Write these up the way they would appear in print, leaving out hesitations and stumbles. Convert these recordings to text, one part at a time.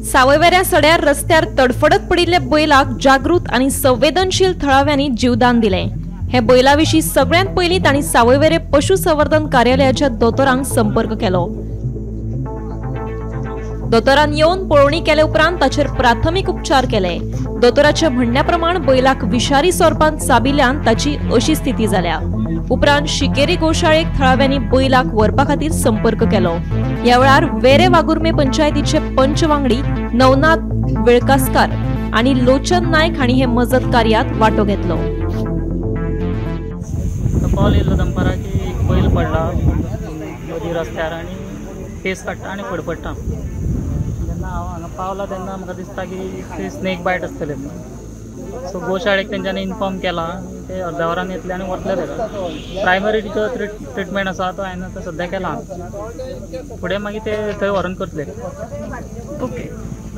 सावयवेऱ्या सड्यार रस्त्यार तडफडत पडिल्ल्या बैलाक जागृत आनी संवेदनशील थळाव्यांनी जीवदान दिलें. हे बैला विशीं सगळ्यांत पयलीं तांणी सावयवेरें पशुसंवर्धन कार्यालयाच्या दोतोरांक संपर्क केलो. दोतोरान येवन पळोवणी केले उपरांत ताचेर प्राथमीक उपचार केले. दोतोराच्या म्हणण्या प्रमाण बैलाक विषारी सोरपान चाबिल्ल्यान ताची अशी स्थिती जाल्या. उपरांत शिकेरी गोशाळेक थळाव्यांनी बैलाक व्हरपा खातीर संपर्क केलो. ह्या वेळार वेरे वाघुर्मे पंचायतीचे पंच वांगडी नवनाथ वेळकासकार आनी लोचन नायक हांणी हे मजत कार्यात वांटो घेतलो. कॉल येयल्लो दनपारा की एक बैल पडला मदीं रस्त्यार आनी फेस काडटा आनी फडफडटा. जेन्ना हांव हांगा पावला तेन्ना म्हाका दिसता की ते स्नेक बायट आसतले. सो गोशाळेक तेंच्यांनी इन्फॉर्म केला, ते अर्द्या वरान येतले आनी व्हरतले तेका. प्रायमरी जो ट्रिटमेंट आसा तो हांवें आतां सद्या केला, फुडें मागीर ते थंय व्हरोन करतले. ओके,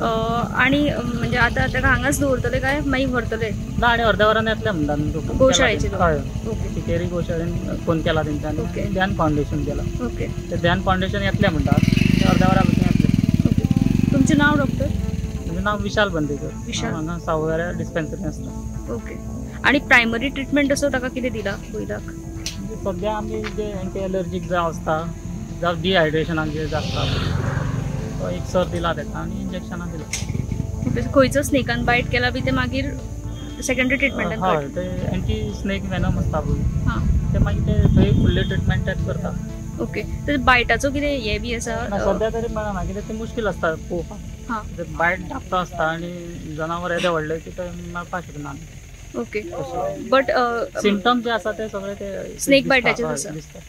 आणि म्हणजे आता ताका हांगाच दवरतले काय मागीर व्हरतले? ना, आनी अर्द्या वरान येतले म्हणटा न्हू. गोशाळेचे? हय, ओके. शिकेरी गोशाळेन फोन केला तेंच्यांनी. ओके. ध्यान फावंडेशन केला. ओके. ते ध्यान फावंडेशन येतले म्हणटा, ते अर्द्या वरा भितर येतले. ओके, तुमचें नांव डॉक्टर? म्हजें नांव विशाल बंदेकर. विशाल. हांगा सावयवेऱ्या डिस्पेन्सरी आसता. ओके, आणि प्रायमरी ट्रिटमेंट असो ताका कितें दिला बैलाक? सद्या आमी जे एंटी एलर्जीक जावं आसता जावं डिहायड्रेशनाक जे आसता तो एक सर दिला तेका आनी इंजेक्शनां दिला. ओके, खंयचो स्नेकान बायट केला बी ते मागीर सेकंडरी ट्रिटमेंटान? हय, ते एंटी स्नेक वेनम आसता पळय, हां, ते मागीर ते थंय फुडले ट्रिटमेंट तेच करता. ओके, तर बायटाचो कितें हें बी आसा? ना, सद्या तरी मेळना, कित्याक ते मुश्कील आसता पळोवपाक. हां, बायट धाकटो आसता आनी जनावर येदे व्हडलें की ते मेळपाक शकना. ओके, बट सिमटम जे आसा ते सगळे ते स्नेक बायटाचेच आसा. दिसता.